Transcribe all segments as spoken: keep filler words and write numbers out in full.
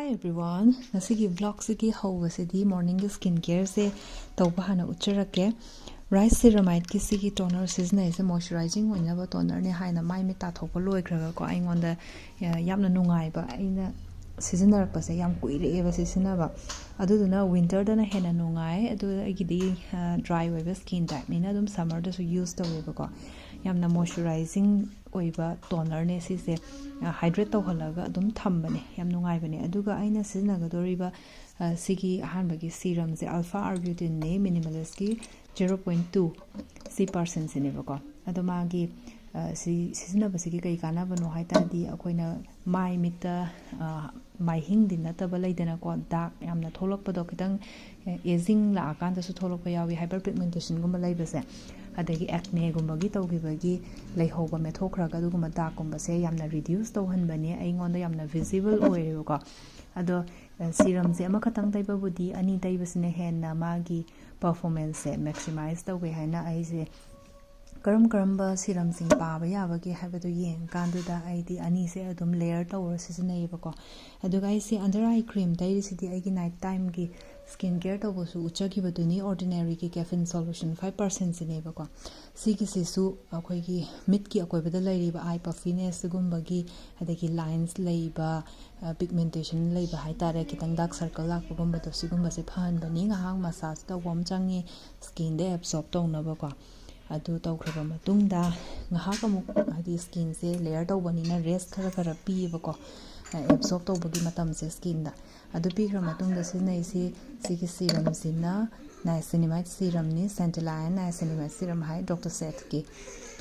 Hi everyone, ꯉꯁꯤꯒꯤ vlogꯁꯤꯒꯤ ꯍꯧꯕꯁꯤꯗꯤ morningꯒꯤ skin careꯁꯦ ꯇꯧꯕ ꯍꯥꯟꯅ ꯎꯠꯆꯔꯛꯀꯦ꯫ Rice Ceramide ꯀꯤ ꯁꯤꯒꯤ toner ꯁꯤꯖꯤꯟꯅꯩꯁꯦ moisturizing ꯑꯣꯏꯅꯕ tonerꯅꯦ ꯍꯥꯏꯅ ꯃꯥꯏ ꯃꯤꯠ ꯇꯥꯊꯣꯛꯄ ꯂꯣꯏꯈ꯭ꯔꯒꯀꯣ, ꯑꯩꯉꯣꯟꯗ ꯌꯥꯝꯅ ꯅꯨꯡꯉꯥꯏꯕ, ꯑꯩꯅ ꯁꯤꯖꯤꯟꯅꯔꯛꯄꯁꯦ ꯌꯥꯝ ꯀꯨꯏꯔꯛꯑꯦꯕ ꯁꯤꯖꯤꯟꯅꯕ꯫ ꯑꯗꯨꯗꯨꯅ winterꯗꯅ ꯍꯦꯟꯅ ꯅꯨꯡꯉꯥꯏ꯫ ꯑꯗꯨ ꯑꯩꯒꯤꯗꯤ dry ꯑꯣꯏꯕ skin typeꯅꯤꯅ ꯑꯗꯨꯝ summerꯗꯁꯨ use ꯇꯧꯋꯦꯕꯀꯣ꯫ ꯌꯥꯝꯅ moisturizing ꯑꯣꯏꯕ tonerꯅꯦ ꯁꯤꯁꯦ꯫ Hydrate ꯇꯧꯍꯜꯂꯒ ꯑꯗꯨꯝ ꯊꯝꯕꯅꯦ, ꯌꯥꯝ ꯅꯨꯡꯉꯥꯏꯕꯅꯦ꯫ ꯑꯗꯨꯒ ꯑꯩꯅ ꯁꯤꯖꯤꯟꯅꯒꯗꯧꯔꯤꯕ ꯁꯤꯒꯤ ꯑꯍꯥꯟꯕꯒꯤ serumꯁꯦ alpha arbutinꯅꯦ, Minimalistꯀꯤ zero point two ꯁꯤ percentꯁꯤꯅꯦꯕꯀꯣ꯫ ꯑꯗꯣ ꯃꯥꯒꯤ ꯁꯤ ꯁꯤꯖꯤꯟꯅꯕꯁꯤꯒꯤ ꯀꯩ ꯀꯥꯟꯅꯕꯅꯣ ꯍꯥꯏ ꯇꯥꯔꯗꯤ, ꯑꯩꯈꯣꯏꯅ ꯃꯥꯏ ꯃꯤꯠꯇ ꯃꯥꯏꯍꯤꯡꯗꯤ ꯅꯠꯇꯕ ꯂꯩꯗꯅꯀꯣ, dark ꯌꯥꯝꯅ ꯊꯣꯛꯂꯛꯄꯗꯣ, ꯈꯤꯇꯪ aging ꯂꯥꯛꯑꯀꯥꯟꯗꯁꯨ ꯊꯣꯛꯂꯛꯄ ꯌꯥꯎꯏ, hyperpigmentationꯒꯨꯝꯕ ꯂꯩꯕꯁꯦ꯫ ꯑꯗꯒꯤ acneꯒꯨꯝꯕꯒꯤ ꯇꯧꯈꯤꯕꯒꯤ ꯂꯩꯍꯧꯕ ꯃꯦꯠꯊꯣꯛꯈ꯭ꯔꯒ ꯑꯗꯨꯒꯨꯝꯕ darkꯀꯨꯝꯕꯁꯦ ꯌꯥꯝꯅ reduce ꯇꯧꯍꯟꯕꯅꯦ, ꯑꯩꯉꯣꯟꯗ ꯌꯥꯝꯅ visible ꯑꯣꯏꯔꯦꯕꯀꯣ꯫ ꯑꯗꯣ serumꯁꯦ ꯑꯃꯈꯛꯇꯪ ꯇꯩꯕꯕꯨꯗꯤ ꯑꯅꯤ ꯇꯩꯕꯁꯤꯅ ꯍꯦꯟꯅ ꯃꯥꯒꯤ performanceꯁꯦ maximize ꯇꯧꯋꯦ ꯍꯥꯏꯅ ꯑꯩꯁꯦ ꯀꯔꯝ ꯀꯔꯝꯕ serumꯁꯤꯡ ꯄꯥꯕ ꯌꯥꯕꯒꯦ ꯍꯥꯏꯕꯗꯨ ꯌꯦꯡꯉꯀꯥꯟꯗꯨꯗ ꯑꯩꯗꯤ ꯑꯅꯤꯁꯦ ꯑꯗꯨꯝ layer ꯇꯧꯔ ꯁꯤꯖꯤꯟꯅꯩꯌꯦꯕꯀꯣ꯫ ꯑꯗꯨꯒ ꯑꯩꯁꯦ under eye cream ꯇꯩꯔꯤꯁꯤꯗꯤ ꯑꯩꯒꯤ night timeꯒꯤ skin care ꯇꯧꯕꯁꯨ ꯎꯠꯆꯈꯤꯕꯗꯨꯅꯤ, Ordinary ꯒꯤ Caffeine Solution five percentꯁꯤꯅꯦꯕꯀꯣ꯫ ꯁꯤꯒꯤꯁꯤꯁꯨ ꯑꯩꯈꯣꯏꯒꯤ ꯃꯤꯠꯀꯤ ꯑꯀꯣꯏꯕꯗ ꯂꯩꯔꯤꯕ eye puffinessꯒꯨꯝꯕꯒꯤ, ꯑꯗꯒꯤ lines ꯂꯩꯕ, pigmentation ꯂꯩꯕ ꯍꯥꯏ ꯇꯥꯔꯦ, ꯈꯤꯇꯪ dark circle ꯂꯥꯛꯄꯒꯨꯝꯕꯗꯣ, ꯁꯤꯒꯨꯝꯕꯁꯦ ꯐꯍꯟꯕꯅꯤ꯫ ꯉꯥꯏꯍꯥꯛ massage ꯇꯧꯕ ꯑꯃ ꯆꯪꯉꯤ skinꯗ absorb ꯇꯧꯅꯕꯀꯣ꯫ ꯑꯗꯨ ꯇꯧꯈ꯭ꯔꯕ ꯃꯇꯨꯡꯗ ꯉꯥꯏꯍꯥꯛ ꯑꯃꯨꯛ, ꯍꯥꯏꯗꯤ skinꯁꯦ layer ꯇꯧꯕꯅꯤꯅ rest ꯈꯔ ꯈꯔ ꯄꯤꯌꯦꯕꯀꯣ, absorb ꯇꯧꯕꯒꯤ ꯃꯇꯝꯁꯦ skinꯗ꯫ ꯑꯗꯨ ꯄꯤꯈ꯭ꯔ ꯃꯇꯨꯡꯗ ꯁꯤꯖꯤꯟꯅꯩꯁꯤ, ꯁꯤꯒꯤ serumꯁꯤꯅ niacinamide serumꯅꯤ, Centellia niacinamide serum ꯍꯥꯏ, Doctor Sethꯀꯤ꯫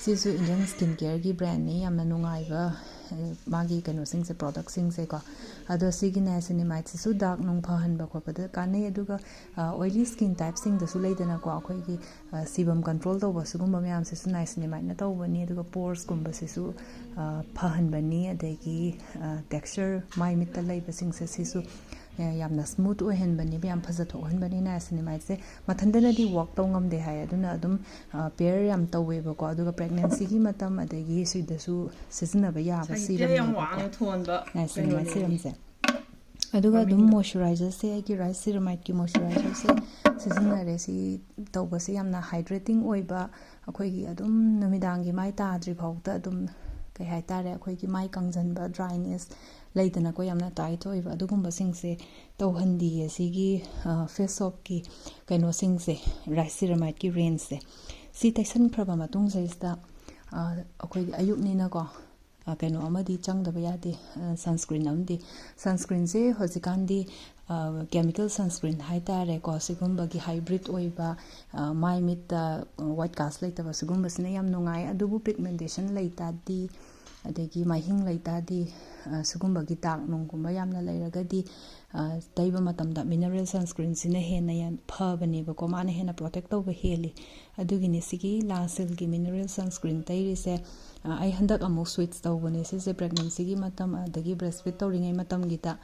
ꯁꯤꯁꯨ Indian skin careꯒꯤ brandꯅꯤ, ꯌꯥꯝꯅ ꯅꯨꯡꯉꯥꯏꯕ ꯃꯥꯒꯤ ꯀꯩꯅꯣꯁꯤꯡꯁꯦ, productꯁꯤꯡꯁꯦꯀꯣ꯫ ꯑꯗꯣ ꯁꯤꯒꯤ niacinamideꯁꯤꯁꯨ dark ꯅꯨꯡ ꯐꯍꯟꯕ ꯈꯣꯠꯄꯗ ꯀꯥꯟꯅꯩ꯫ ꯑꯗꯨꯒ oily skin typeꯁꯤꯡꯗꯁꯨ ꯂꯩꯗꯅꯀꯣ, ꯑꯩꯈꯣꯏꯒꯤ sebum control ꯇꯧꯕ ꯁꯤꯒꯨꯝꯕ ꯃꯌꯥꯝꯁꯤꯁꯨ niacinimadeꯅ ꯇꯧꯕꯅꯤ꯫ ꯑꯗꯨꯒ poresꯀꯨꯝꯕꯁꯤꯁꯨ ꯐꯍꯟꯕꯅꯤ꯫ ꯑꯗꯒꯤ texture ꯃꯥꯏ ꯃꯤꯠꯇ ꯂꯩꯕꯁꯤꯡꯁꯦ ꯁꯤꯁꯨ ꯌꯥꯝꯅ smooth ꯑꯣꯏꯍꯟꯕꯅꯦꯕ, ꯌꯥꯝ ꯐꯖꯊꯣꯛꯍꯟꯕꯅꯤ niacinimadeꯁꯦ꯫ ꯃꯊꯟꯇꯅꯗꯤ work ꯇꯧ ꯉꯝꯗꯦ ꯍꯥꯏ, ꯑꯗꯨꯅ ꯑꯗꯨꯝ pair ꯌꯥꯝ ꯇꯧꯋꯦꯕꯀꯣ꯫ ꯑꯗꯨꯒ pregnancyꯒꯤ ꯃꯇꯝ, ꯑꯗꯒꯤ ꯁꯤꯗꯁꯨ ꯁꯤꯖꯤꯟꯅꯕ ꯌꯥꯕ serumꯅꯦꯕꯀꯣ niacinimadeꯁꯦ꯫ ꯑꯗꯨꯒ ꯑꯗꯨꯝ ꯃꯣꯏꯁꯆꯔꯥꯏꯖꯔꯁꯦ, ꯑꯩꯒꯤ ꯔꯥꯏꯁ ꯁꯤꯔꯃꯥꯏꯠꯀꯤ ꯃꯣꯏꯁꯆꯔꯥꯏꯖꯔꯁꯦ ꯁꯤꯖꯤꯟꯅꯔꯦ꯫ ꯁꯤ ꯇꯧꯕꯁꯦ ꯌꯥꯝꯅ ꯍꯥꯏꯗ꯭ꯔꯦꯇꯤꯡ ꯑꯣꯏꯕ, ꯑꯩꯈꯣꯏꯒꯤ ꯑꯗꯨꯝ ꯅꯨꯃꯤꯗꯥꯡꯒꯤ ꯃꯥꯏ ꯇꯥꯗ꯭ꯔꯤ ꯐꯥꯎꯗ ꯑꯗꯨꯝ, ꯀꯩ ꯍꯥꯏꯇꯥꯔꯦ, ꯑꯩꯈꯣꯏꯒꯤ ꯃꯥꯏ ꯀꯪꯁꯤꯟꯕ, ꯗ꯭ꯔꯥꯏꯅꯦꯁ ꯂꯩꯗꯅꯀꯣ, ꯌꯥꯝꯅ ꯇꯥꯏꯠ ꯑꯣꯏꯕ, ꯑꯗꯨꯒꯨꯝꯕꯁꯤꯡꯁꯦ ꯇꯧꯍꯟꯗꯤꯌꯦ ꯁꯤꯒꯤ ꯐꯦꯁ ꯁꯣꯞꯀꯤ ꯀꯩꯅꯣꯁꯤꯡꯁꯦ, ꯔꯥꯏꯁ ꯁꯤꯔꯃꯥꯏꯠꯀꯤ ꯔꯦꯟꯖꯁꯦ꯫ ꯁꯤ ꯇꯩꯁꯟꯈ꯭ꯔꯕ ꯃꯇꯨꯡꯁꯤꯗꯩꯁꯤꯗ ꯑꯩꯈꯣꯏꯒꯤ ꯑꯌꯨꯛꯅꯤꯅꯀꯣ, ꯀꯩꯅꯣ ꯑꯃꯗꯤ ꯆꯪꯗꯕ ꯌꯥꯗꯦ, ꯁꯟꯁꯀ꯭ꯔꯤꯟ ꯑꯃꯗꯤ꯫ ꯁꯟꯁꯀ꯭ꯔꯤꯟꯁꯦ ꯍꯧꯖꯤꯛꯀꯥꯟꯗꯤ ꯀꯦꯃꯤꯀꯦꯜ ꯁꯟꯁꯀ꯭ꯔꯤꯟ ꯍꯥꯏꯇꯥꯔꯦꯀꯣ, ꯁꯤꯒꯨꯝꯕꯒꯤ ꯍꯥꯏꯕ꯭ꯔꯤꯠ ꯑꯣꯏꯕ, ꯃꯥꯏ ꯃꯤꯠꯇ ꯋꯥꯏꯠ ꯀꯥꯁ ꯂꯩꯇꯕ, ꯁꯤꯒꯨꯝꯕꯁꯤꯅ ꯌꯥꯝ ꯅꯨꯡꯉꯥꯏ꯫ ꯑꯗꯨꯕꯨ ꯄꯤꯒꯃꯦꯟꯇꯦꯁꯟ ꯂꯩ ꯇꯥꯔꯗꯤ, ꯑꯗꯒꯤ ꯃꯥꯏꯍꯤꯡ ꯂꯩ ꯇꯥꯔꯗꯤ, ꯁꯤꯒꯨꯝꯕꯒꯤ ꯗꯥꯛ ꯅꯨꯡꯒꯨꯝꯕ ꯌꯥꯝꯅ ꯂꯩꯔꯒꯗꯤ, ꯇꯩꯕ ꯃꯇꯝꯗ ꯃꯤꯅꯔꯦꯜ ꯁꯟꯁꯀ꯭ꯔꯤꯟꯁꯤꯅ ꯍꯦꯟꯅ ꯌꯥꯝ ꯐꯕꯅꯦꯕꯀꯣ, ꯃꯥꯅ ꯍꯦꯟꯅ ꯄ꯭ꯔꯣꯇꯦꯛ ꯇꯧꯕ ꯍꯦꯜꯂꯤ꯫ ꯑꯗꯨꯒꯤꯅꯤ ꯁꯤꯒꯤ ꯂꯥꯁꯤꯜꯒꯤ ꯃꯤꯅꯔꯦꯜ ꯁꯟꯁꯀ꯭ꯔꯤꯟ ꯇꯩꯔꯤꯁꯦ꯫ ꯑꯩ ꯍꯟꯗꯛ ꯑꯃꯨꯛ ꯁ꯭ꯋꯤꯠꯆ ꯇꯧꯕꯅꯦ ꯁꯤꯁꯦ, ꯄ꯭ꯔꯦꯒꯅꯦꯟꯁꯤꯒꯤ ꯃꯇꯝ ꯑꯗꯒꯤ ꯕ꯭ꯔꯦꯁꯐꯤꯠ ꯇꯧꯔꯤꯉꯩ ꯃꯇꯝꯒꯤꯗ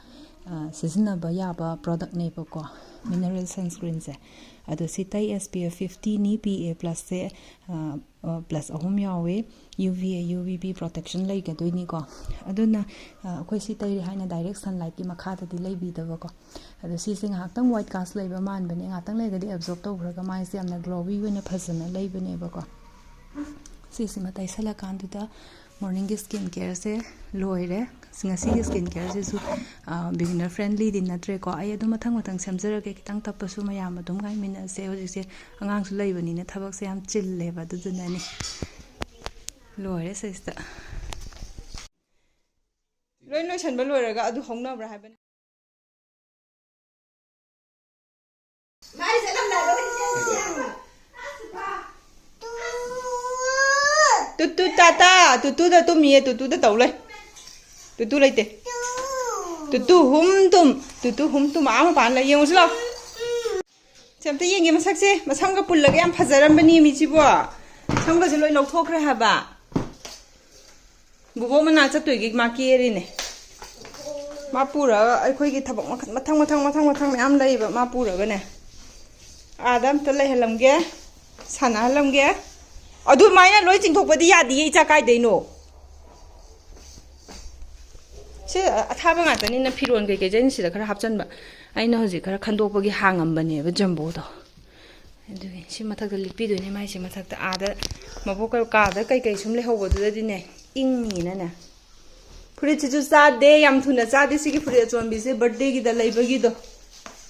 ꯁꯤꯖꯤꯟꯅꯕ ꯌꯥꯕ ꯄ꯭ꯔꯣꯗꯛꯅꯦꯕꯀꯣ, ꯃꯤꯅꯔꯦꯜ ꯁꯟꯁꯀ꯭ꯔꯤꯟꯁꯦ꯫ ꯑꯗꯣ ꯁꯤ ꯇꯩ ꯑꯦꯁ ꯄꯤ ꯑꯦꯐ ꯐꯤꯐꯇꯤꯅꯤ, ꯄꯤ ꯑꯦ ꯄ꯭ꯂꯁꯁꯦ ꯄ꯭ꯂꯁ ꯑꯍꯨꯝ ꯌꯥꯎꯋꯦ, U V A, U V B protection ꯂꯩꯒꯗꯣꯏꯅꯤꯀꯣ꯫ ꯑꯗꯨꯅ ꯑꯩꯈꯣꯏ ꯁꯤ ꯇꯩꯔꯦ ꯍꯥꯏꯅ ꯗꯥꯏꯔꯦꯛ ꯁꯟꯂꯥꯏꯠꯀꯤ ꯃꯈꯥꯗꯗꯤ ꯂꯩꯕꯤꯗꯕꯀꯣ꯫ ꯑꯗꯣ ꯁꯤꯁꯦ ꯉꯥꯏꯍꯥꯛꯇꯪ ꯋꯥꯏꯠ ꯀꯥꯁ ꯂꯩꯕ ꯃꯥꯟꯕꯅꯦ, ꯉꯥꯏꯍꯥꯛꯇꯪ ꯂꯩꯔꯒꯗꯤ ꯑꯦꯕꯖꯣꯔꯞ ꯇꯧꯈ꯭ꯔꯒ ꯃꯥꯏꯁꯦ ꯌꯥꯝꯅ ꯒ꯭ꯂꯣꯋꯤ ꯑꯣꯏꯅ ꯐꯖꯅ ꯂꯩꯕꯅꯦꯕꯀꯣ꯫ ꯁꯤꯁꯤꯃ ꯇꯩꯁꯜꯂꯀꯥꯟꯗꯨꯗ ꯃꯣꯔꯅꯤꯡꯒꯤ ꯁ꯭ꯀꯤꯟ ꯀꯦꯌꯔꯁꯦ ꯂꯣꯏꯔꯦ꯫ ꯉꯁꯤꯒꯤ ꯁ꯭ꯀꯤꯟ ꯀꯦꯌꯔꯁꯤꯁꯨ ꯕꯤꯒꯤꯅꯔ ꯐ꯭ꯔꯦꯟꯂꯤꯗꯤ ꯅꯠꯇ꯭ꯔꯦꯀꯣ꯫ ꯑꯩ ꯑꯗꯨꯝ ꯃꯊꯪ ꯃꯊꯪ ꯁꯦꯝꯖꯔꯒꯦ, ꯈꯤꯇꯪ ꯇꯞꯄꯁꯨ ꯃꯌꯥꯝ ꯑꯗꯨꯝ ꯉꯥꯏꯃꯤꯟꯅꯁꯦ꯫ ꯍꯧꯖꯤꯛꯁꯦ ꯑꯉꯥꯡꯁꯨ ꯂꯩꯕꯅꯤꯅ ꯊꯕꯛꯁꯦ ꯌꯥꯝ ꯆꯤꯜꯂꯦꯕ, ꯑꯗꯨꯗꯨꯅꯅꯦ꯫ ꯂꯣꯏꯔꯦ ꯁꯤꯁꯤꯗ꯫ ꯂꯣꯏ ꯂꯣꯏꯁꯟꯕ ꯂꯣꯏꯔꯒ ꯑꯗꯨ ꯍꯧꯅꯕ꯭ꯔꯥ ꯍꯥꯏꯕꯅꯤ꯫ ꯇꯨꯇꯨ ꯇꯥꯇꯥ, ꯇꯨꯇꯨꯗ ꯇꯨꯝꯃꯤꯌꯦ, ꯇꯨꯇꯨꯗ ꯇꯧ ꯂꯩ꯫ ꯇꯨꯇꯨ ꯂꯩꯇꯦ꯫ ꯇꯨꯇꯨ ꯍꯨꯝ ꯇꯨꯝ, ꯇꯨꯇꯨ ꯍꯨꯝ ꯇꯨꯝ ꯑꯥ ꯃꯄꯥꯟ ꯂꯩ꯫ ꯌꯦꯡꯉꯨꯁꯤ ꯂꯥꯎ꯫ ꯁꯦ, ꯑꯝꯇ ꯌꯦꯡꯒꯦ ꯃꯁꯛꯁꯦ꯫ ꯃꯁꯝꯒ ꯄꯨꯜꯂꯒ ꯌꯥꯝ ꯐꯖꯔꯝꯕꯅꯤ ꯃꯤꯁꯤꯕꯣ꯫ ꯁꯝꯒꯁꯦ ꯂꯣꯏ ꯂꯧꯊꯣꯛꯈ꯭ꯔꯦ ꯍꯥꯏꯕ꯫ ꯕꯣꯕꯣꯛ ꯃꯅꯥꯛ ꯆꯠꯇꯣꯏꯒꯤ ꯃꯥ ꯀꯦꯔꯤꯅꯦ꯫ ꯃꯥ ꯄꯨꯔꯒ ꯑꯩꯈꯣꯏꯒꯤ ꯊꯕꯛ ꯃꯈꯜ ꯃꯊꯪ, ꯃꯊꯪ, ꯃꯊꯪ, ꯃꯊꯪ ꯃꯌꯥꯝ ꯂꯩꯌꯦꯕ ꯃꯥ ꯄꯨꯔꯒꯅꯦ꯫ ꯑꯥꯗ ꯑꯝꯇ ꯂꯩꯍꯜꯂꯝꯒꯦ, ꯁꯥꯟꯅꯍꯜꯂꯝꯒꯦ꯫ ꯑꯗꯨꯃꯥꯏꯅ ꯂꯣꯏ ꯆꯤꯡꯊꯣꯛꯄꯗꯤ ꯌꯥꯗꯤꯌꯦ ꯏꯆꯥ, ꯀꯥꯏꯗꯩꯅꯣ? ꯁꯤ ꯑꯊꯥꯕ ꯉꯥꯛꯇꯅꯤꯅ ꯐꯤꯔꯣꯜ ꯀꯩꯀꯩꯁꯦ ꯑꯩꯅ ꯁꯤꯗ ꯈꯔ ꯍꯥꯞꯆꯟꯕ꯫ ꯑꯩꯅ ꯍꯧꯖꯤꯛ ꯈꯔ ꯈꯟꯗꯣꯛꯄꯒꯤ ꯍꯥꯡꯉꯝꯕꯅꯦꯕ ꯖꯝꯕꯣꯗꯣ꯫ ꯑꯗꯨꯒꯤ ꯁꯤ ꯃꯊꯛꯇ ꯂꯤꯠꯄꯤꯗꯣꯏꯅꯦ ꯃꯥꯏꯁꯦ꯫ ꯃꯊꯛꯇ ꯑꯥꯗ ꯃꯕꯣꯛ ꯀꯥꯗ ꯀꯩꯀꯩ ꯁꯨꯝ ꯂꯩꯍꯧꯕꯗꯨꯗꯗꯤꯅꯦ, ꯏꯪꯅꯤꯅꯅꯦ꯫ ꯐꯨꯔꯤꯠꯁꯤꯁꯨ ꯆꯥꯗꯦ, ꯌꯥꯝ ꯊꯨꯅ ꯆꯥꯗꯦ꯫ ꯁꯤꯒꯤ ꯐꯨꯔꯤꯠ ꯑꯆꯣꯟꯕꯤꯁꯦ birthdayꯒꯤꯗ ꯂꯩꯕꯒꯤꯗꯣ,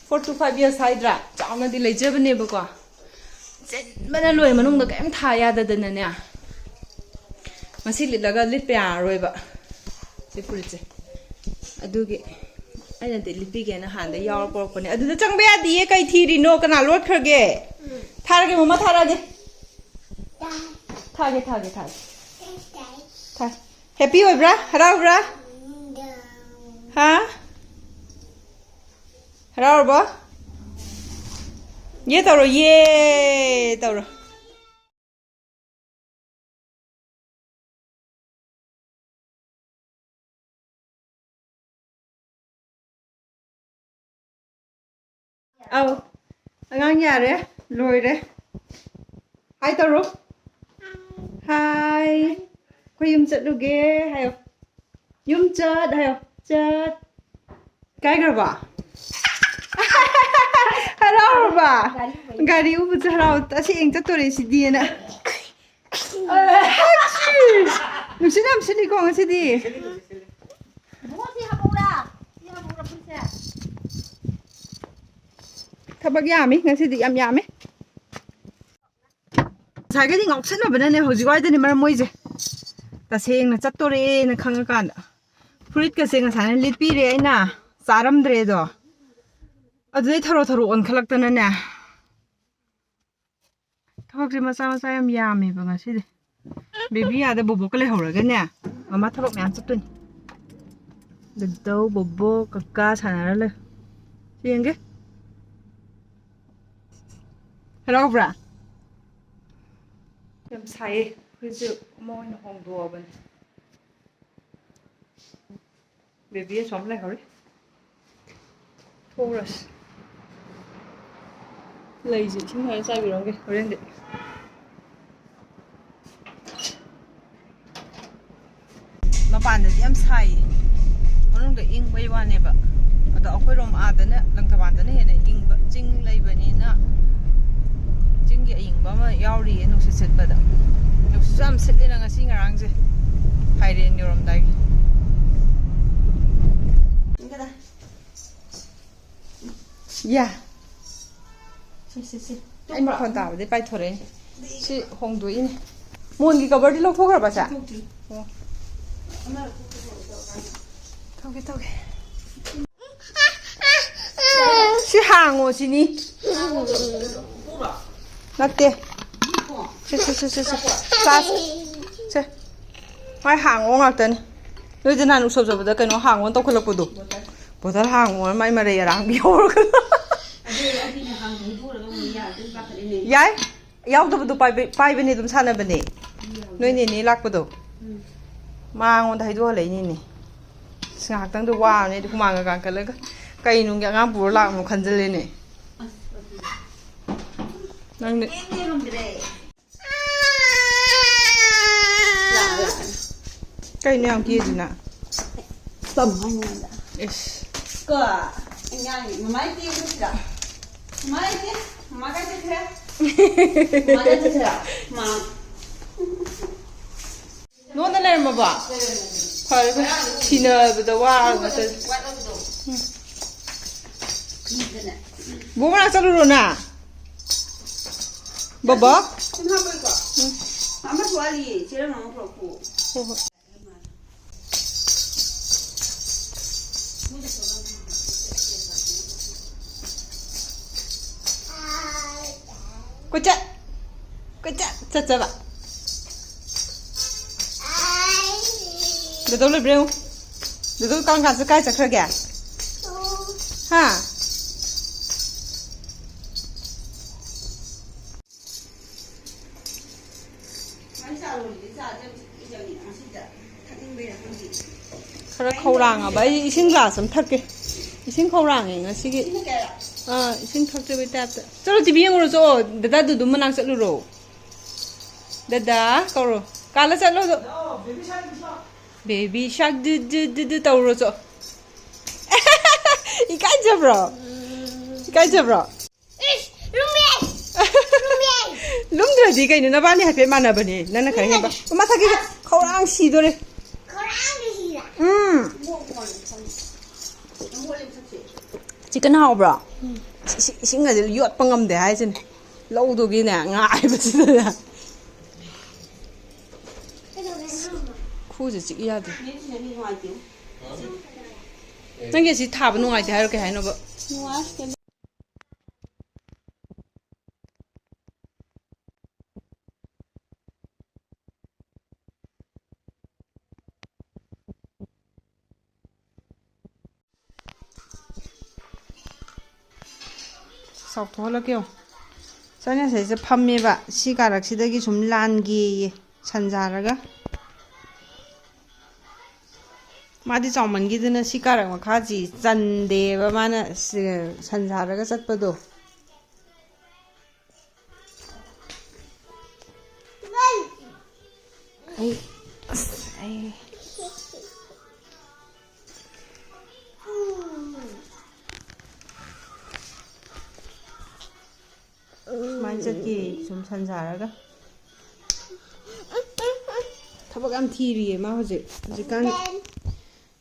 four to five years ꯍꯥꯏꯗ꯭ꯔꯥ, ꯆꯥꯎꯅꯗꯤ ꯂꯩꯖꯕꯅꯦꯕꯀꯣ꯫ ꯆꯤꯟꯕꯅ ꯂꯣꯏꯔꯦ, ꯃꯅꯨꯡꯗ ꯀꯔꯤꯝ ꯊꯥ ꯌꯥꯗꯗꯅꯅꯦ꯫ ꯉꯁꯤ ꯂꯤꯠꯂꯒ ꯂꯤꯠꯄ ꯌꯥꯔꯔꯣꯏꯕ ꯁꯤ ꯐꯨꯔꯤꯠꯁꯦ꯫ ꯑꯗꯨꯒꯤ ꯑꯩꯅꯗꯤ ꯂꯤꯠꯄꯤꯒꯦꯅ ꯍꯥꯟꯅꯗ ꯌꯥꯎꯔ ꯄꯣꯔꯛꯄꯅꯦ꯫ ꯑꯗꯨꯗ ꯆꯪꯕ ꯌꯥꯗꯤꯌꯦ꯫ ꯀꯩ ꯊꯤꯔꯤꯅꯣ? ꯀꯅꯥ ꯂꯣꯠꯈ꯭ꯔꯒꯦ? ꯊꯥꯔꯒꯦ, ꯃꯃꯥ ꯊꯥꯔꯛꯑꯒꯦ꯫ ꯊꯥꯒꯦ, ꯊꯥꯒꯦ, ꯊꯥꯒꯦ꯫ ꯊꯥ-, happy ꯑꯣꯏꯕ꯭ꯔꯥ? ꯍꯔꯥꯎꯕ꯭ꯔꯥ? ꯍꯥ? ꯍꯔꯥꯎꯔꯕꯣ? ꯌꯦ ꯇꯧꯔꯣ, ꯌꯦ ꯇꯧꯔꯣ꯫ ꯑꯧ, ꯑꯉꯥꯡ ꯌꯥꯔꯦ, ꯂꯣꯏꯔꯦ꯫ ꯍꯥꯏ ꯇꯧꯔꯣ꯫ ꯍꯥꯏ꯫ ꯑꯩꯈꯣꯏ ꯌꯨꯝ ꯆꯠꯂꯨꯒꯦ ꯍꯥꯏꯌꯣ꯫ ꯌꯨꯝ ꯆꯠ ꯍꯥꯏꯌꯣ꯫ ꯆꯠ꯫ ꯀꯥꯏꯈ꯭ꯔꯕꯣ? ꯍꯔꯥꯎꯔꯕ? ꯒꯥꯔꯤ ꯎꯕꯁꯦ ꯍꯔꯥꯎ꯫ ꯑꯁꯦꯡ ꯆꯠꯇꯣꯔꯦ ꯁꯤꯗꯤꯅ꯫ ꯅꯨꯡꯁꯤꯠ ꯌꯥꯝ ꯁꯤꯠꯂꯤꯀꯣ ꯉꯁꯤꯗꯤ꯫ ꯊꯕꯛ ꯌꯥꯝꯃꯤ ꯉꯁꯤꯗꯤ, ꯌꯥꯝ ꯌꯥꯝꯃꯤ꯫ ꯉꯁꯥꯏꯒꯩꯗꯤ ꯉꯥꯎꯁꯟꯅꯕꯅꯅꯦ ꯍꯧꯖꯤꯛ ꯋꯥꯏꯗꯅꯦ ꯃꯔꯝ ꯃꯣꯏꯁꯦ꯫ ꯇꯁꯦꯡꯅ ꯆꯠꯇꯣꯔꯦꯅ ꯈꯪꯉꯀꯥꯟꯗ꯫ ꯐꯨꯔꯤꯠꯀꯁꯦ ꯉꯁꯥꯏꯅ ꯂꯤꯠꯄꯤꯔꯦ ꯑꯩꯅ, ꯆꯥꯔꯝꯗ꯭ꯔꯦꯗꯣ꯫ ꯑꯗꯨꯗꯩ ꯊꯔꯣ ꯊꯔꯣ ꯑꯣꯟꯈꯠꯂꯛꯇꯅꯅꯦ꯫ ꯊꯕꯛꯁꯦ ꯃꯆꯥ ꯃꯆꯥ ꯌꯥꯝ ꯌꯥꯝꯃꯦꯕ ꯉꯁꯤꯗꯤ꯫ ꯕꯦꯕꯤ ꯑꯥꯗ ꯕꯣꯕꯣꯛꯀ ꯂꯩꯍꯧꯔꯒꯅꯦ, ꯃꯃꯥ ꯊꯕꯛ ꯃꯌꯥꯝ ꯆꯠꯇꯣꯏꯅꯤ꯫ ꯗꯗꯧ, ꯕꯣꯕꯣꯛ, ꯀꯀꯥ ꯁꯥꯟꯅꯔ ꯂꯩ꯫ ꯁꯤ ꯌꯦꯡꯒꯦ꯫ ꯍꯔꯥꯎꯕ꯭ꯔꯥ? ꯌꯥꯝ ꯁꯥꯏꯌꯦ꯫ ꯐꯨꯔꯤꯠꯁꯦ ꯑꯃ ꯑꯣꯏꯅ ꯍꯣꯡꯗꯣꯛꯑꯕꯅꯦ꯫ ꯕꯦꯕꯤ ꯑꯁꯣꯝ ꯂꯩꯍꯧꯔꯤ꯫ ꯊꯣꯛꯎꯔꯁꯤ꯫ ꯂꯩꯁꯦ ꯏꯁꯤꯡ ꯈꯔ ꯆꯥꯏꯕꯤꯔꯝꯒꯦ ꯍꯣꯔꯦꯟꯗꯤ꯫ ꯃꯄꯥꯟꯗꯗꯤ ꯌꯥꯝ ꯁꯥꯏꯌꯦ꯫ ꯏꯪꯕꯩ ꯋꯥꯅꯦꯕ꯫ ꯑꯗꯣ ꯑꯩꯈꯣꯏꯔꯣꯝ ꯑꯥꯗꯅ, ꯂꯪꯊꯕꯥꯜꯗꯅ ꯍꯦꯟꯅ ꯏꯪꯕ, ꯆꯤꯡ ꯂꯩꯕꯅꯤꯅ꯫ ꯆꯤꯡꯒꯤ ꯑꯏꯪꯕ ꯑꯃ ꯌꯥꯎꯔꯤꯌꯦ ꯅꯨꯡꯁꯤꯠ ꯁꯤꯠꯄꯗ꯫ ꯅꯨꯡꯁꯤꯠꯁꯨ ꯌꯥꯝ ꯁꯤꯠꯂꯤꯅ ꯉꯁꯤ ꯉꯔꯥꯡꯁꯦ, ꯐꯥꯏꯔꯦꯟ ꯌꯧꯔꯝꯗꯥꯏꯒꯤ꯫ ꯌꯥ꯫ ꯁꯤ, ꯁꯤ, ꯁꯤ꯫ ꯑꯩ ꯃꯈꯣꯟ ꯇꯥꯕꯗꯩ ꯄꯥꯏꯊꯣꯔꯛꯏꯅꯦ꯫ ꯁꯤ ꯍꯣꯡꯗꯣꯛꯏꯅꯦ꯫ ꯃꯣꯟꯒꯤ ꯀꯕꯔꯗꯤ ꯂꯧꯊꯣꯛꯈ꯭ꯔꯕ ꯁꯦ? ꯂꯧꯊꯣꯛꯇ꯭ꯔꯤ꯫ ꯑꯣ꯫ ꯇꯧꯒꯦ, ꯇꯧꯒꯦ꯫ ꯁꯤ ꯍꯥꯡꯉꯣ ꯁꯤꯅꯤ꯫ ꯅꯠꯇꯦ꯫ ꯁꯤ, ꯁꯤ, ꯁꯤ, ꯁꯤ, ꯁꯤ꯫ ꯀ꯭ꯂꯥꯁ꯫ ꯁꯦ꯫ ꯃꯥꯏ ꯍꯥꯡꯉꯣ ꯉꯥꯛꯇꯅꯤ꯫ ꯅꯣꯏꯗ ꯅꯍꯥꯟ ꯎꯁꯣꯞ ꯆꯠꯄꯗ ꯀꯩꯅꯣ ꯍꯥꯡꯉꯣꯅ ꯇꯧꯈꯠꯂꯛꯄꯗꯣ꯫ ꯕꯣꯇꯜ ꯍꯥꯡꯉꯣ, ꯃꯥꯏ ꯃꯔꯩ ꯑꯔꯥꯡꯕꯤ ꯍꯧꯔꯒ꯫ ꯌꯥꯏ꯫ ꯌꯥꯎꯗꯕꯗꯣ ꯄꯥꯏꯕ-, ꯄꯥꯏꯕꯅꯦ, ꯑꯗꯨꯝ ꯁꯥꯟꯅꯕꯅꯦ꯫ ꯅꯣꯏ ꯅꯦꯅꯦ ꯂꯥꯛꯄꯗꯣ꯫ ꯃꯉꯣꯟꯗ ꯍꯩꯗꯣꯛꯍꯜꯂꯛꯏꯅꯤꯅꯦ꯫ ꯑꯁ, ꯉꯥꯏꯍꯥꯛꯇꯪꯗ ꯋꯥꯕꯅꯦ ꯑꯩꯗꯤ, ꯍꯨꯃꯥꯡꯒ ꯀꯥꯡꯈꯠꯂꯒ꯫ ꯀꯩ ꯅꯨꯡꯒꯤ ꯑꯉꯥꯡ ꯄꯨꯔ ꯂꯥꯛꯄꯅꯣ ꯈꯟꯖꯜꯂꯦꯅꯦ꯫ ꯅꯪꯗꯤ꯫ ꯀꯩꯅꯣ ꯌꯥꯝ ꯀꯦꯗꯨꯅ? ꯇꯝ ꯍꯥꯏꯅꯤꯡꯉꯤꯗ꯫ ꯏꯁ꯫ ꯀꯣ? ꯑꯩ ꯉꯥꯡꯉꯤ꯫ ꯃꯃꯥꯏ ꯀꯦꯕꯁꯤꯗ꯫ ꯃꯃꯥꯏ ꯀꯦ-, ꯃꯃꯥ ꯀꯥꯏ ꯆꯠꯈ꯭ꯔꯦ? ꯃꯃꯥ ꯀꯥꯏ ꯆꯠꯈ꯭ꯔꯦ? ꯃꯥ꯫ ꯅꯣꯟꯗ ꯂꯩꯔꯝꯃꯕꯣ? ꯐꯔꯦ, ꯐꯔꯦ꯫ ꯁꯤꯟꯅꯕꯗ ꯋꯥꯔꯕ ꯅꯠꯇ꯭ꯔꯗꯤ꯫ ꯎꯝ꯫ ꯕꯣꯛ ꯃꯅꯥꯛ ꯆꯠꯂꯨꯔꯣ ꯅꯪ? ꯕꯣꯕꯣꯛ? ꯁꯨꯝ ꯍꯥꯞꯄꯣꯏꯀꯣ? ꯎꯝ꯫ ꯑꯃꯁꯨ ꯋꯥꯠꯂꯤꯌꯦ, ꯆꯦꯔꯪ ꯑꯃ ꯄꯨꯔꯛꯈꯣ꯫ ꯍꯣꯏ, ꯍꯣꯏ꯫ ꯀꯣꯏꯆꯠ, ꯀꯣꯏꯆꯠ ꯆꯠꯆꯕ꯫ ꯗꯣꯗꯣ ꯂꯩꯕ꯭ꯔꯥ ꯌꯦꯡꯉꯨ꯫ ꯗꯣꯗꯣ ꯀꯔꯝ ꯀꯥꯟ ꯀꯥꯏ ꯆꯠꯈ꯭ꯔꯒꯦ? ꯍꯥ? ꯈꯔ ꯈꯧꯔꯥꯡꯉꯕ꯫ ꯑꯩ ꯏꯁꯤꯡ ꯒ꯭ꯂꯥꯁ ꯑꯃ ꯊꯛꯀꯦ꯫ ꯏꯁꯤꯡ ꯈꯧꯔꯥꯡꯉꯦ ꯉꯁꯤꯒꯤ꯫ ꯑꯥ, ꯏꯁꯤꯡ ꯊꯛꯇꯕꯩ ꯇꯥꯏꯞꯇ꯫ ꯆꯠꯂꯣ, ꯇꯤꯚꯤ ꯌꯦꯡꯉꯨꯔꯣ, ꯆꯠꯂꯣ꯫ ꯗꯗꯥ ꯗꯨꯗꯨ ꯃꯅꯥꯛ ꯆꯠꯂꯨꯔꯣ꯫ ꯗꯗꯥ ꯀꯧꯔꯣ꯫ ꯀꯥꯜꯂ ꯆꯠꯂꯣ ꯑꯗꯣ꯫ Baby shark ꯗꯨ ꯗꯨ ꯗꯨ ꯗꯨ ꯇꯧꯔꯨꯔꯣ, ꯆꯣ꯫ ꯏꯀꯥꯏꯖꯕ꯭ꯔꯣ? ꯏꯀꯥꯏꯖꯕ꯭ꯔꯣ? ꯏꯁ, ꯂꯨꯝꯃꯦ! ꯂꯨꯝꯃꯦ! ꯂꯨꯝꯗ꯭ꯔꯗꯤ ꯀꯩꯅꯣ, ꯅꯕꯥꯅꯤ ꯍꯥꯏꯐꯦꯠ ꯃꯥꯟꯅꯕꯅꯦ꯫ ꯅꯪꯅ ꯈꯔ ꯍꯦꯟꯕ꯫ ꯃꯊꯛꯀꯤꯁꯦ ꯈꯧꯔꯥꯡ ꯁꯤꯗꯣꯔꯦ꯫ ꯈꯧꯔꯥꯡꯒꯤ ꯁꯤꯔ? ꯎꯝ꯫ ꯆꯤꯛꯀꯟ ꯍꯥꯎꯕ꯭ꯔꯣ? ꯏꯁꯤꯡ, ꯏꯁꯤꯡꯒꯁꯦ ꯌꯣꯠꯄ ꯉꯝꯗꯦ ꯍꯥꯏꯁꯤꯅꯦ꯫ ꯂꯧꯗꯨꯒꯤꯅꯦ ꯉꯥꯏꯕꯁꯤꯗꯅꯦ꯫ ꯈꯨꯁꯦ ꯆꯤꯛ ꯌꯥꯗꯦ꯫ ꯅꯪꯒꯤ ꯑꯁꯤ ꯊꯥꯕ ꯅꯨꯡꯉꯥꯏꯇꯦ ꯍꯥꯏꯔꯣ ꯀꯩ ꯍꯥꯏꯅꯣꯕ? ꯆꯥꯎꯊꯣꯛꯍꯜꯂꯛꯀꯦ ꯌꯦꯡꯉꯣ꯫ ꯆꯥꯅꯁꯦ ꯐꯝꯃꯦꯕ ꯁꯤ ꯀꯥꯔꯛꯁꯤꯗꯒꯤ ꯁꯨꯝ ꯂꯥꯟꯒꯦꯌꯦ ꯁꯟꯖꯥꯔꯒ꯫ ꯃꯥꯗꯤ ꯆꯥꯎꯃꯟꯈꯤꯗꯅ ꯁꯤ ꯀꯥꯔꯛ ꯃꯈꯥꯁꯤ ꯆꯟꯗꯦꯕ ꯃꯥꯅ ꯁ-, ꯁꯟꯖꯥꯔꯒ ꯆꯠꯄꯗꯣ꯫ ꯑꯩ, ꯑꯁ, ꯑꯩ꯫ ꯁꯨꯃꯥꯏꯅ ꯆꯠꯀꯦ, ꯁꯨꯝ ꯁꯟꯖꯥꯔꯒ꯫ ꯊꯕꯛ ꯌꯥꯝ ꯊꯤꯔꯤꯌꯦ ꯃꯥ ꯍꯧꯖꯤꯛ꯫ ꯍꯧꯖꯤꯛꯀꯥꯟ,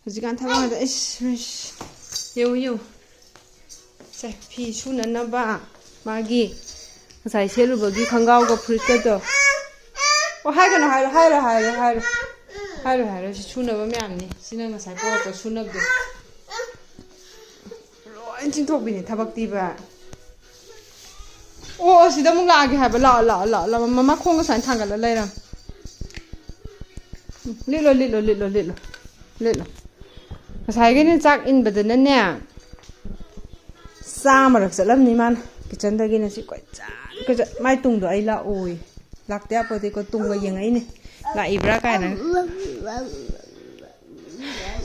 ꯍꯧꯖꯤꯛꯀꯥꯟ ꯊꯕꯛ ꯉꯥꯛꯇ꯫ ꯏꯁ, ꯏꯁ꯫ ꯌꯦꯡꯉꯨ, ꯌꯦꯡꯉꯨ꯫ ꯁꯦ, ꯐꯤ ꯁꯨꯅꯅꯕ ꯃꯥꯒꯤ ꯉꯁꯥꯏ ꯁꯦꯠꯂꯨꯕꯒꯤ ꯈꯣꯡꯒ꯭ꯔꯥꯎꯒ ꯐꯨꯔꯤꯠꯀꯗꯣ꯫ ꯑꯣ, ꯍꯥꯏꯒꯅꯨ, ꯍꯥꯏꯔꯣ, ꯍꯥꯏꯔꯣ, ꯍꯥꯏꯔꯣ, ꯍꯥꯏꯔꯣ꯫ ꯍꯥꯏꯔꯣ, ꯍꯥꯏꯔꯣ, ꯁꯤ ꯁꯨꯅꯕ ꯃꯌꯥꯝꯅꯤ꯫ ꯁꯤꯅ ꯉꯁꯥꯏ ꯄꯣꯔꯛꯄ ꯁꯨꯅꯕꯗꯣ꯫ ꯂꯣꯏ ꯆꯤꯡꯊꯣꯛꯄꯤꯅꯦ ꯊꯕꯛꯇꯤꯕ꯫ ꯑꯣ, ꯑꯁꯤꯗ ꯑꯃꯨꯛ ꯂꯥꯛꯑꯒꯦ ꯍꯥꯏꯕ꯫ ꯂꯥꯛꯑꯣ, ꯂꯥꯛꯑꯣ, ꯂꯥꯛꯑꯣ, ꯂꯥꯛꯑꯣ꯫ ꯃꯃꯥ ꯈꯣꯡꯒ ꯁꯨꯃꯥꯏꯅ ꯊꯥꯡꯒꯠꯂ ꯂꯩꯔꯝ꯫ ꯂꯤꯠꯂꯣ, ꯂꯤꯠꯂꯣ, ꯂꯤꯠꯂꯣ, ꯂꯤꯠꯂꯣ, ꯂꯤꯠꯂꯣ꯫ ꯉꯁꯥꯏꯒꯤꯅꯦ ꯆꯥꯛ ꯏꯟꯕꯗꯅꯅꯦ, ꯆꯥꯝꯃꯔꯛ ꯆꯠꯂꯝꯅꯤ ꯃꯥꯅ꯫ ꯀꯤꯠꯆꯟꯗꯒꯤꯅ ꯁꯤ ꯀꯣꯏꯆꯠ ꯀꯣꯏꯆꯠ꯫ ꯃꯥꯏ ꯇꯨꯡꯗꯣ ꯑꯩ ꯂꯥꯛꯑꯣꯏ꯫ ꯂꯥꯛꯇ ꯌꯥꯄꯣꯠꯇꯦꯀꯣ, ꯇꯨꯡꯒ ꯌꯦꯡꯉꯛꯏꯅꯦ꯫ ꯂꯥꯛꯏꯕ꯭ꯔꯥ ꯀꯥꯏꯅ꯫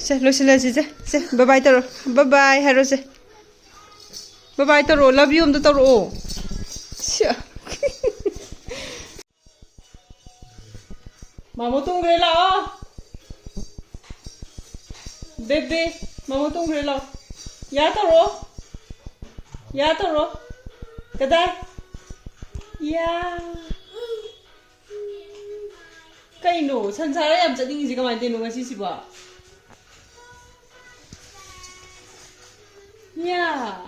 ꯁꯦ, ꯂꯣꯏꯁꯤꯜꯂꯁꯤꯁꯦ꯫ ꯁꯦ, bye bye ꯇꯧꯔꯣ꯫ Bye bye ꯍꯥꯏꯔꯣꯁꯦ꯫ Bye bye ꯇꯧꯔꯛꯑꯣ, love you ꯑꯝꯇ ꯇꯧꯔꯛꯑꯣ꯫ ꯁꯤꯌꯥ꯫ ꯃꯥꯃꯣ ꯇꯨꯝꯈ꯭ꯔꯦ, ꯂꯥꯛꯑꯣ꯫ ꯕꯦꯕꯤ, ꯃꯥꯃꯣ ꯇꯨꯝꯈ꯭ꯔꯦ, ꯂꯥꯛꯑꯣ꯫ ꯌꯥ ꯇꯧꯔꯣ꯫ ꯌꯥ ꯇꯧꯔꯣ꯫ ꯀꯗꯥꯏ? ꯌꯥ꯫ ꯀꯩꯅꯣ, ꯁꯟꯁꯥꯔ ꯌꯥꯝ ꯆꯠꯅꯤꯡꯉꯤꯁꯦ ꯀꯃꯥꯏꯅ ꯇꯧꯔꯤꯅꯣ ꯉꯁꯤꯁꯤꯕꯣ? ꯌꯥ꯫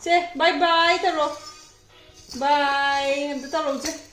ꯁꯦ, bye bye ꯇꯧꯔꯣ꯫ Bye ꯑꯝꯇ ꯇꯧꯔꯛꯎꯁꯦ꯫